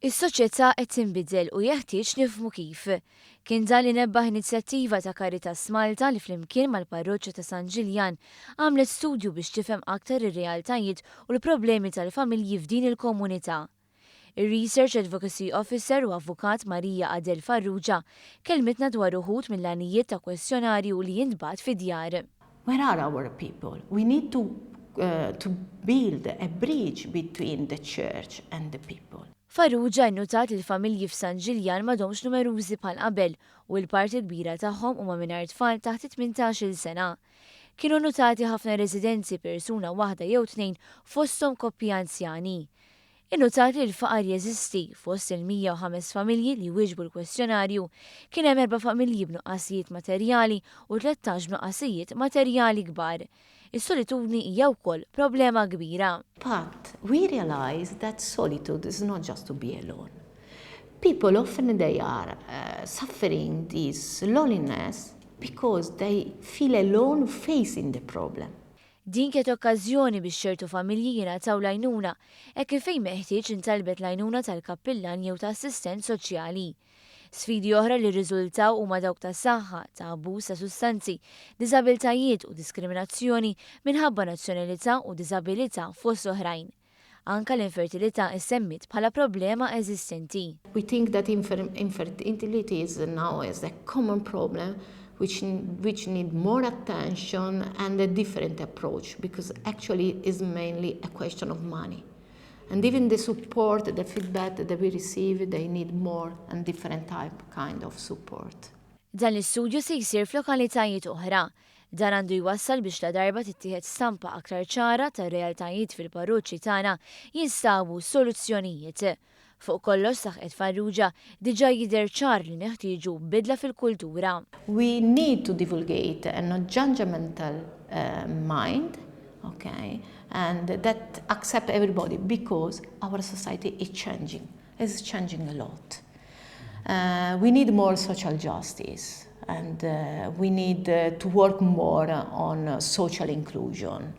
Is-soċjetà qed tinbidel u jeħtieġ nifhmu kif. Kien dan li nebbaħ inizjattiva ta' Caritas Malta li flimkien mal-parroċċa ta' San Ġiljan għamlet studju biex tifhem aktar ir-realtajiet u l-problemi tal-familji f'din il-komunità. Ir-Research Advocacy Officer u Avukat Maria Adel Farrugia kelmitna dwar uħud mill-għanijiet ta' kwestjonarju li jintbagħat fid-djar. Where are our people? We need to build a bridge between the church and the people. Farrugia innutat li l-familji f'San Ġiljan m'għadhomx numerużi bħal qabel u l-parti kbira tagħhom huma mingħajr tfal taħt 18-il sena. Kienu notati ħafna residenzi persuna waħda jew tnejn, fosthom koppji anzjani. Innutat li l-faqar jeżisti. Fost il-105 familji li wieġbu l-kwestjonarju, kien hemm erba' familji b'nuqqasijiet materjali u 13 b'nuqqasijiet materjali kbar. Is-solitudni hija wkoll problema kbira. But we realize that solitude is not just to be alone. People often, they are suffering this loneliness because they feel alone facing the problem. Din kienet okkażjoni biex ċertu familji jingħataw l-għajnuna e kif fejn meħtieġ intalbet l-għajnuna tal-kappillan jew ta' assistent soċjali. Sfidi oħra li rriżultaw huma dawk ta' saħħa, ta' abbuż ta' sustanzi, diżabiltajiet u diskriminazzjoni minħabba nazzjonalità u diżabilità, fost oħrajn. Anka l-infertilità issemmit bħala problema eżistenti. We think that infertility is now is a common problem which need more attention and a different approach, because actually is mainly a question of money. And even the support, the feedback that we receive, they need more and different type kind of support. Dan l-istudju se jsir f'lokalitajiet oħra. Dan għandu jwassal biex la darba tittieħed stampa aktar ċara tar-realtajiet fil-parroċċi tagħna jinstabu soluzzjonijiet. Fuq kollox, saħqet Farrugia, diġà jidher ċar li neħtieġu bidla fil-kultura. We need to divulgate a non-judgmental mind, okay, and that accept everybody, because our society is changing a lot. We need more social justice and we need to work more on social inclusion.